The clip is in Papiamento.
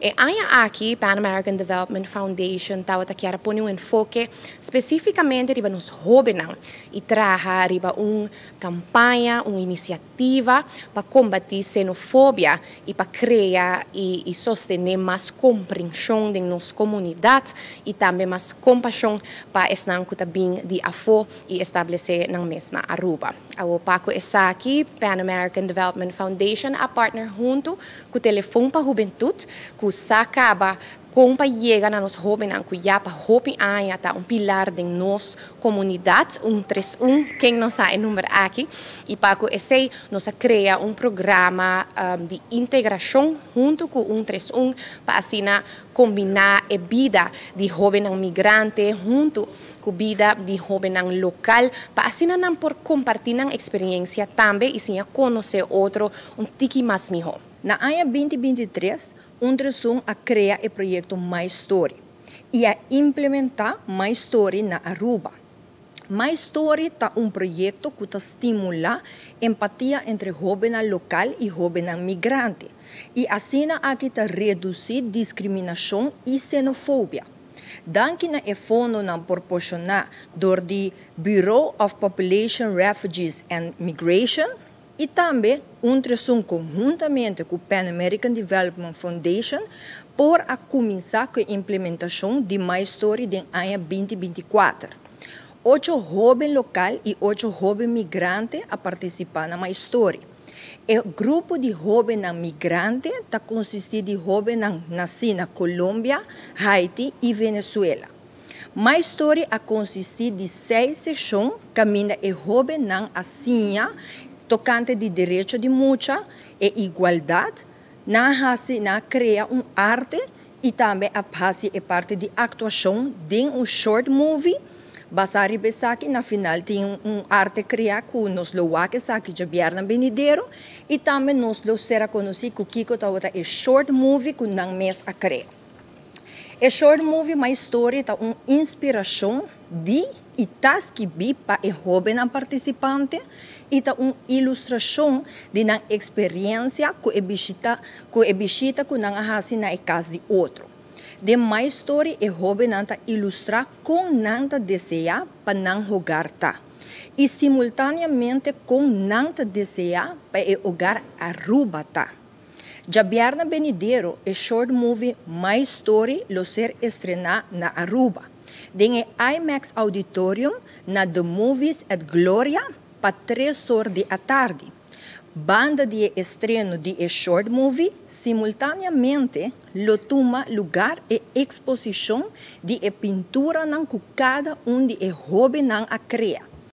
E aña aki Pan American Development Foundation tabata kier a pone un enfoke specificamente riba nos hobennan y traha riba un campaña, un iniciativa pa combati xenofobia y pa crea y sostene mas comprension den nos comunidad y tambe mas compasion pa esnan cu ta bin di afo y establece nan mes na Aruba. Awo pa cu esaki Pan American Development Foundation a partner hunto cu Telefon pa Hubentud cu sa caba con pa yega na nos hobennan cu ya pa hopi aña ta un pilar den nos comunidad, 131, ken no sa e number aki, y pa cu esey nos a crea un programa di integracion hunto cu 131 pa asina combina e bida di hobennan migrante hunto cu bida di hobennan local pa asina nan por comparti nan experiencia tambe y siña conoce otro un tiki mas miho. Na aña 2023, 131 a crea e proyecto My Story y a implementa My Story na Aruba. My Story ta un proyecto cu ta stimula empatia entre hobennan local y hobennan migrante y asina aki ta reduci discriminacion y xenofobia. Danki na e fondonan proporciona door di Bureau of Population, Refugees and Migration y tambe 131 conhuntamente cu Pan American Development Foundation por a cuminsa cu e implementacion di My Story den aña 2024. 8 hoben local y 8 hoben migrante a participa na My Story. E grupo di hoben migrante ta consisti di hoben naci na Colombia, Haiti y Venezuela. My Story a consisti di 6 sesion caminda e hobennan a siña tocante di derecho di mucha y igualdad, nan a hasi, nan a crea un arte y tambe a hasi e parti di actuacion den un short movie. Basa riba esaki, na final tin un arte crea cu nos lo wak esaki diabierna venidero y tambe nos lo sera conoci cu kico tabata e short movie cu nan mes a crea. E short movie My Story ta un inspiracion di y ta skibi pa e hobennan participante y ta un ilustracion di nan experiencia cu e bishita cu nan a hasi na e cas di otro. Den My Story e hobennan ta ilustra con nan ta desea pa nan hogar ta y simultaneamente con nan ta desea pa e hogar Aruba ta. Diabierna venidero, e short movie My Story lo ser estrena na Aruba den e IMAX Auditorium na The Movies at Gloria pa 3 or di atardi. Banda di estreno di e short movie, simultaneamente lo tuma lugar e exposicion di e pinturanan cu cada un di e hobennan a crea.